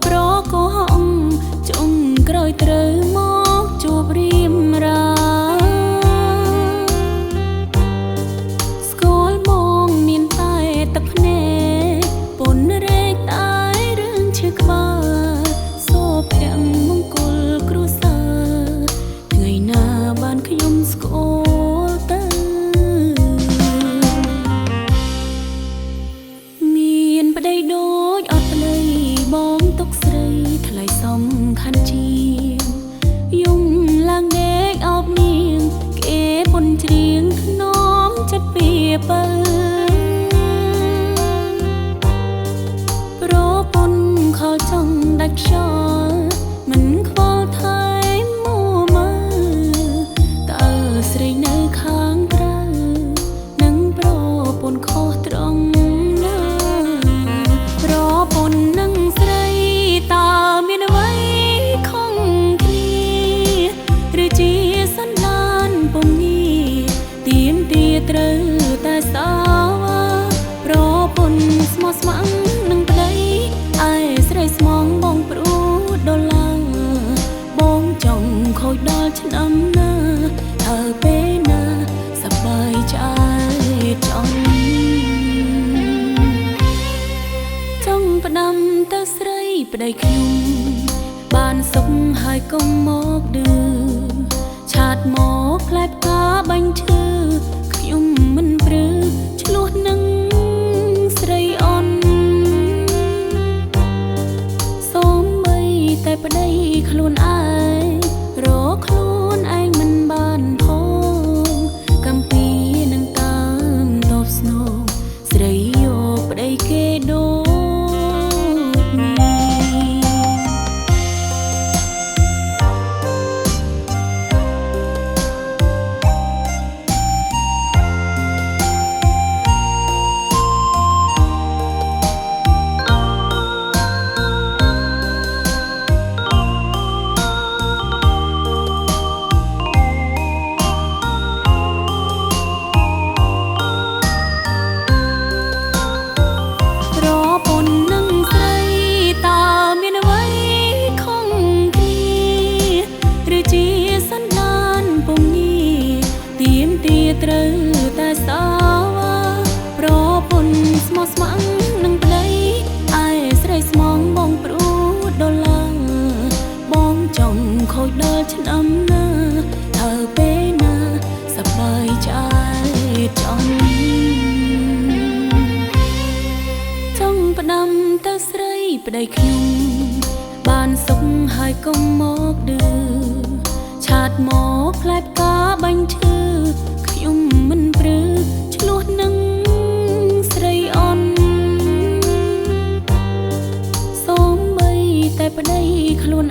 ប្រកោហងចុងក្រោយត្រូវមកជួបរៀមរាស្គាល់មកមានតែទឹកភ្នែកពុនរែកតែរឿងឈឺក្បាលសូភៈមង្គលគ្រួសារថ្ងៃណាបានខ្ញុំស្គាល់ទៅមានប្តីដូចអត់ប្តីបងទុកស្រីថ្លៃសំខាន់ជាងយំឡើងដេកអោបនាងគេពុនច្រៀងធ្នមចិត្តពីពៅប្រពន្ធខលចង់ដាច់ខ្យល់មិនខ្វល់ថែមួមើតើស្រីនៅខាងក្រៅនឹងប្រពន្ធខុសត្រង់ណាប្រពន្ធនឹងស្រីតើមានអ្វីខុសគ្នាឬជាសន្តានពុំងារទៀមទាត្រូវតែសាវ៉ាប្រពន្ធស្មោះស្ម័គ្រនឹងប្តីឯស្រីស្មងបងព្រួដុល្លារបងចង់ខូចដល់ឆ្នាំណាតើពេលណាសប្បាយใจចង់ចង់ផ្ដាំទៅស្រីប្តីខ្ញុំបានសុខហើយកុំមកឌឺឆាតមកផ្លែផ្កាបាញ់ឈើខ្ញុំមិនព្រឺឆ្លោះនឹងស្រីអន់សូម្បីតែប្តីខ្លួនឯងរកខ្លួនឯងមិនបានផងកំពីនឹងតាមតបស្នងស្រីយកប្តីគេដូចត្រូវតែសាវ៉ាប្រពន្ធស្មោះស្ម័គ្រនឹងប្តីឯស្រីស្មងបងព្រួដុល្លារបងចង់ខូចដល់ឆ្នាំណាតើពេលណាសប្បាយใจចង់ចង់ផ្ដាំទៅស្រីប្តីខ្ញុំបានសុខហើយកុំមកឌឺឆាតមកផ្លែផ្កាបាញ់ឈើខ្ញុំមិនព្រឺឆ្លោះនឹងស្រីអន់សូម្បីតែប្តីខ្លួន